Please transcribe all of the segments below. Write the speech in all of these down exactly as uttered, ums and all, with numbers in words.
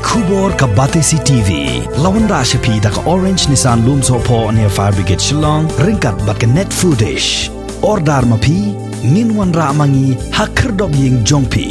Khubor ka Batesi T V la wanrah sha phi da ka Orange Nissan Lumsohphoh near Fire Brigade Shillong ryngkat bad ka Net Foodish. Order ma phi, ngin wanrah ma ngi ha khyrdop ïing jong phi.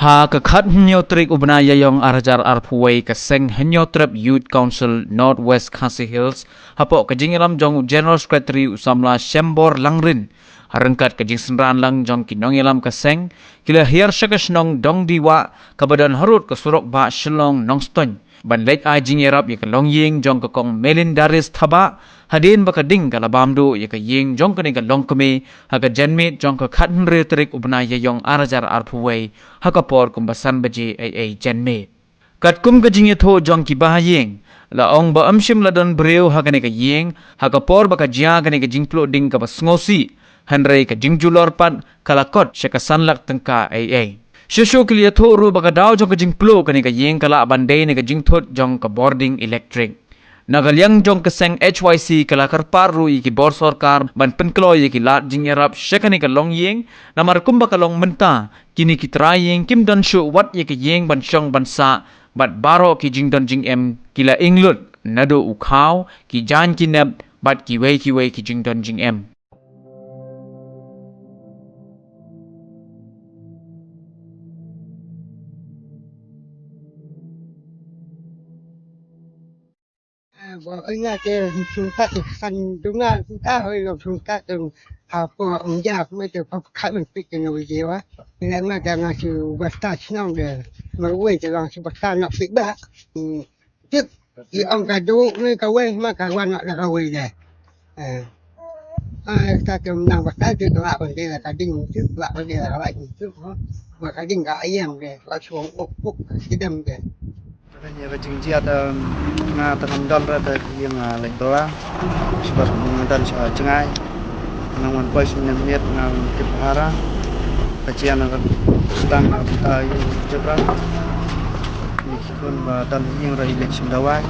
Ha ka khathynñiew tarik u bnai Ïaïong arhajar arphew wei, ka seng Hynñiewtrep Youth Council North West Khasi Hills, hapoh ka jingïalam jong u General Secretary u samla Shembor Langrin, ha ryngkat ka jingsynran lang jong ki nongïalam ka seng, ki la hiar sha ka shnong Dongdiwah kaba don harud ka surok bah Shillong Nongstoiñ, ban leit ai jingïarap ïa ka longïing jong ka Kong Melindaris Thabah, hadien ba ka ding ka la bam duh ïa ka ïing jong kane ka longkmie ha ka janmiet jong ka khathynriew tarik u bnai Ïaïong arhajar arphew wei, ha ka por kumba san baje eiei janmiet. Katkum ka jingïathuh jong ki bahaïing, la ong ba ym shym la don briew ha kane ka ïing ha ka por ba ka jia kane ka jingpluh ding kaba sngewsih, hynrei ka jingjulor pat ka la kot sha ka san lak tyngka eiei. Shuh shuh ki la ïathuh ruh ba ka daw jong ka jingpluh kane ka ïing ka lah ban dei na ka jingthut jong ka bording elektrik. Na ka liang jong ka seng H Y C ka la kyrpad ruh ïa ki bor sorkar ban pynkloi ïa ki lad jingïarap sha kane ka longïing, namar kumba ka long mynta, kine ki trai ïing kim don shuh wat ïa ka ïing ban shong ban sah, bad baroh ki jingdon jingem ki la ing lut, naduh u khaw, ki jaiñ ki nep, bad kiwei kiwei ki jingdon jingem. Ah, ba oi nga te sungkat, kan dunga sungkat, hoi lo sungkat tu. Apa ong ja me te pap khat men pik ke ngi je wa. Nga nga te nga su basta shnong de. Mer wei te lang su basta nak pik ba. Hmm. Tip. I ong ka du ni ka wei ma ka wan nak ka wei de. Eh. Ah, ta te nang basta te ka wan de ka ding tu, ka wan de ka wan tu. Ba ka ding ka ayam de, ka suang uk uk, sidam de. Ïa ka jingjia te nga te ngam don re te ïing, ah, leit bylla. Shuwa nga don sha jngai. Nga wan poi sha miet nga tip hara. Ka jia na ka sdang na ka bynta ïing jubra. Ni ki khun ba don ïing re leit shim dawai.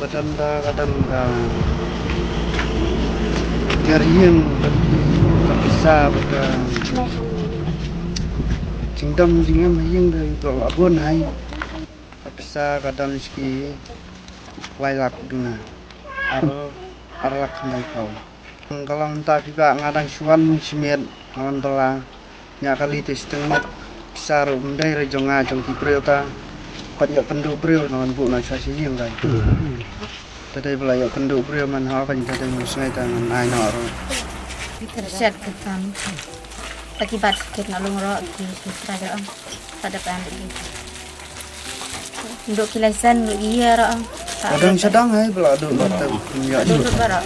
Ba don da ka don ka jar ïing, ka pisa, ba ka jingdon jingem ïing da ka la bun hai. Ka pisa ka don shi lai lak duna. Ar, ar lak khyndai phew. Ka long ta phi ba nga dang shu wan shi miet, nga wan bylla. Nga kali te shi tyngmet. Pisa ruh ym dei re jong nga jong ki briew ta. Pat ïoh pynduh briew nga wan buh na sha shi ïing dai. Ta dei ba la ïoh pynduh briew man ha ban ta dei mus ngai ta ngan ai noh ruh. Shet ka kam. Ta ki bat kit na lung ro ki ki sra ro. Ta da pan ki. Duk ki license duk ïa ro. Ka dang shadang hai ba la duk ba ta ïa duk ba ro.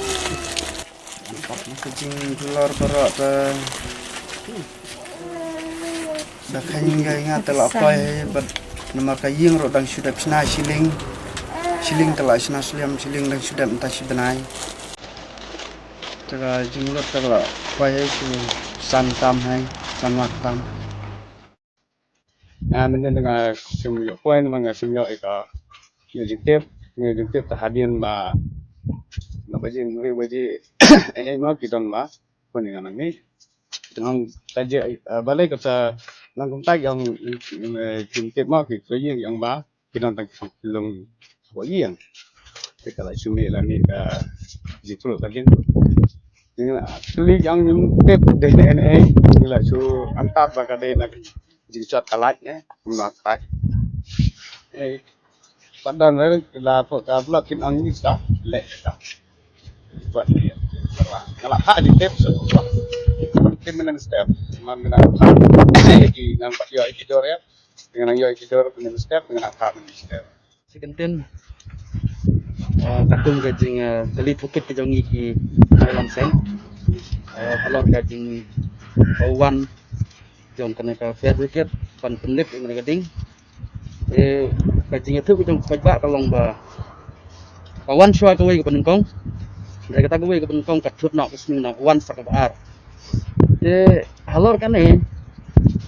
Ka jingjulor baroh te da kheiñ ïa nga te la poi bad namar ka ïing ruh dang shu dep shna shilling. Shilling te la shna sliam, shilling dang shu dep mynta shi bnai. Te ka jinglut te la poi shu san tam hai, san lak tam. Ah, mynta nga shu ïoh poi namar nga shu ïoh ïa ka, ïoh jingtip, ïoh jingtip te hadien ba, na baje, na baje, eh, eh, ma ki don ba, poi nga nangne. Te nga ta je, eh, balei kata, nang kumta ïoh, eh, jingtip ma ki, ko ïing ïoh ba, ki don tang ki long, ko ïing. Te ka la shu mih la mih ka jingtip hadien. Nga kylli ïa jingtip dei ne, ne, eh, la shu antap ba ka dei na jingshot ka light, eh, kumno ka light. Eh, pat don re la pho ka block kin ong ni sta, leh sta. Pat ni, nga la phah jingtip, so, tip mynne step, man mynne phah, ki nang pat ïoh ki dor ïa, nga nang ïoh ki dor mynne step, nga la phah mynne step. Shi kyntien, eh, katkum ka jing, eh, kali thokit ka jong ngi ki nongïalam seng. Eh, halor ka jing, eh, wan jong kane ka fire brigade ban pynlip ïa kane ka ding. Eh, ka jingïathuh ka jong ka paidbah ka long ba ka wan shuwa kawei kaba nyngkong. Hynrei kata kawei kaba nyngkong ka thut noh ka sngi, noh wan sa kaba ar. Te halor kane,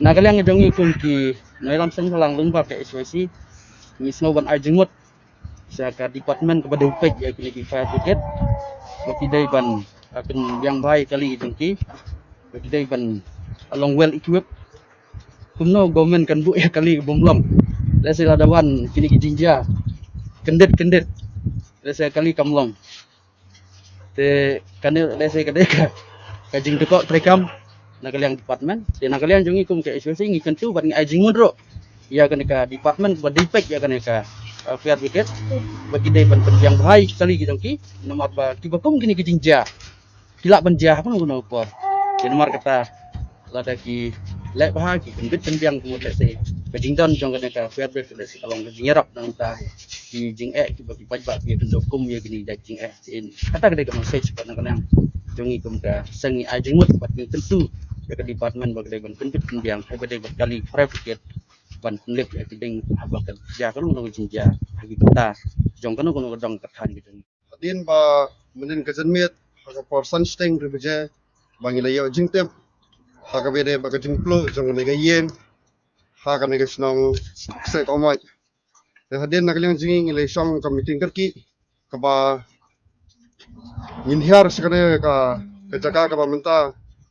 na ka liang ka jong ngi kum ki nongïalam seng, ka long lyngba ka H Y C, ngi sngew ban ai jingmut sha ka department kaba dei peit ïa kine ki fire brigade ba ki dei ban, ah, pynbiang bha ïa kali jong ki. Ki dei ban long well equipped. Kumno government kan buh ïa kali bym long? Lehse lada wan kine ki jingjia kyndit kyndit, lehse kali kam long. Te kane lehse ka dei ka, ka jingdukok treikam na ka liang department. Te na ka liang jong ngi kum ka H Y C ngi kyntu bad ngi ai jingmut ruh ïa kane ka department ba dei peit ïa kane ka, uh, fire brigade, ba ki dei ban pynbiang bha ïa ki kali ki jong ki, namar ba kiba kum kine ki jingjia ki lah ban jia ha kano kano ka por. Te namar kata lada ki leh bha, ki pynbit pynbiang, kumta lehse ka jingdon jong kane ka fire brigade lehse ka long ka jingïarap na ka bynta ki jingeh kiba ki paidbah ki ïakynduh kum ïa kine ki jait jingeh. Te kata ka dei ka message bad na ka liang jong ngi kum ka seng ngi ai jingmut bad ngi kyntu ïa ka department ba ka dei ban pynbit pynbiang, haba dei bad kali fire brigade ban pynlip ïa ki dieng haba ka jia kano kano ka jingjia ha ki bynta jong kano kano ka dong ka thaiñ ka jong ngi. Hadien ba mynnin ka janmiet ha ka por san shiteng ri baje ba ngi la ïoh jingtip ha kaba ïadei bad ka jingpluh jong kane ka ïing ha kane ka shnong Kseh Kohmait. Te hadien na ka liang jong ngi ngi la shong ka meeting kyrkieh kaba ngin hiar sha kane ka, ka jaka kaba mynta,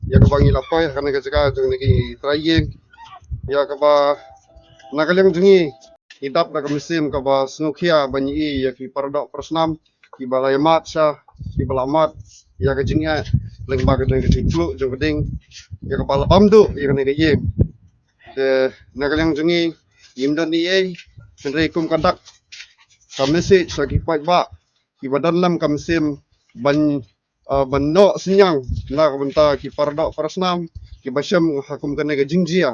ïa kaba ngi la poi ha kane ka jaka jong kine ki trai ïing, ïa kaba na ka liang jong ngi ngi dap da ka mynsiem kaba sngewkhia ban ïohi ïa ki paradoh parasnam kiba la ïamad sha, kiba la mad ïa ka jingeh lyngba ka jingpluh jong ka dieng, ïa kaba la bam duh ïa kane ka ïing. Te na ka liang jong ngi ngim don ei ei hynrei kum ka dak ka message sha ki paidbah kiba don lem ka mynsiem ban, ah, ban noh synñiang na ka bynta ki paradoh parasnam kiba shem ha kum kane ka jingjia.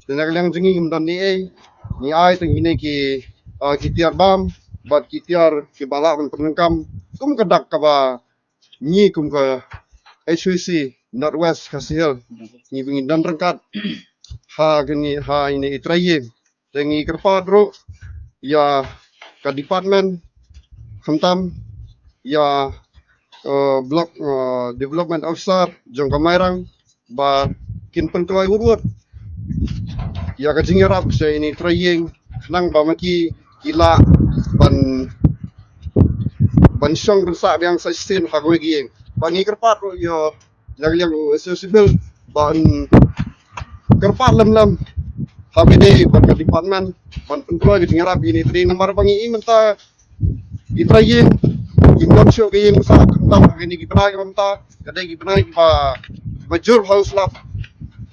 Te na ka liang jong ngi ngim don ei ei, ngi ai tang kine ki, ah, ki tiar bam bad ki tiar kiba lah ban pyndonkam kum ka dak kaba ngi kum ka H Y C North West Khasi Hills ngi, ngi don ryngkat ha kine, ha kine ki trai ïing. Te ngi kyrpad ruh ïa ka department, khamtam ïa, eh, block, eh, development officer jong ka Mairang ba kin pynkloi wut wut ïa ka jingïarap sha kine ki trai ïing khnang ba ma ki ki lah ban, ban shong ban sah biang sa shisien ha kawei ka ïing. Ba ngi kyrpad ruh ïa na ka liang u S O C Bill ban kyrpad lem lem ha kane ka department ban pynkloi ka jingïarap ïa kine ki trai ïing namar ba ngi i mynta ki trai ïing kim don shuh ka ïing sah, khamtam ha kine ki bnai kiba mynta ka dei ki bnai kiba, kiba jur ha u slap.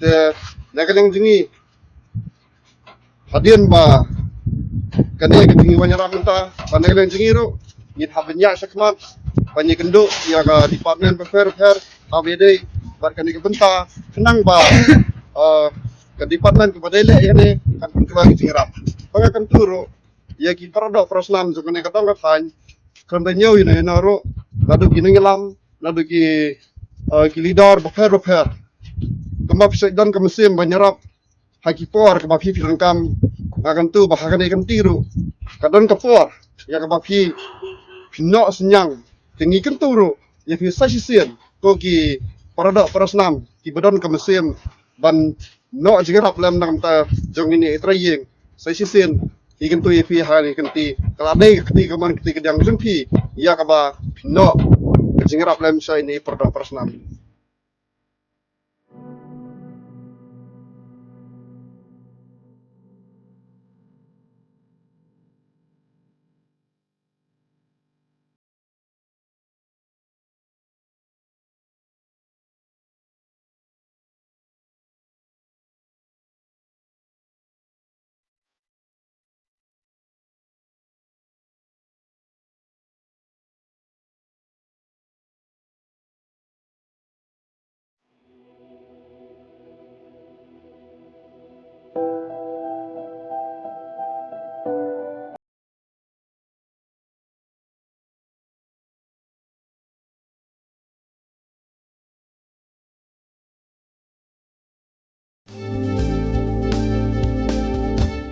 Te na ka liang jong ngi hadien ba kane ka jingwan ïarap mynta, ba na ka liang jong ngi ruh ngin hap ban ïaid shakhmat ban ïakynduh ïa ka department bapher bapher ha ba ïadei bad kane ka bynta khnang ba, eh, ka department kaba dei leh ïa kane kan pynkloi ka jingïarap. Ba nga kyntu ruh ïa ki paradoh parasnam jong kane ka dong ka thaiñ, khlem da ñiew ïa no ïa no ruh, naduh ki nongïalam, naduh ki, eh, ki leader bapher bapher. Kumba phi sa don ka mynsiem ban ïarap ha ki por kaba phi phi donkam, nga kyntu ba ha kane ka kynti ruh ka don ka por ïa kaba phi phi noh synñiang. Te ngi kyntu ruh ïa phi sa shisien ko ki paradoh parasnam kiba don ka mynsiem ban noh jingïarap lem na ka bynta jong kine ki trai ïing. Sa shisien ngi kyntu ïa phi ha kane ka kynti, ka la dei ka kti kamon kti kadiang jong phi ïa kaba phi noh ka jingïarap lem sha kine ki paradoh parasnam.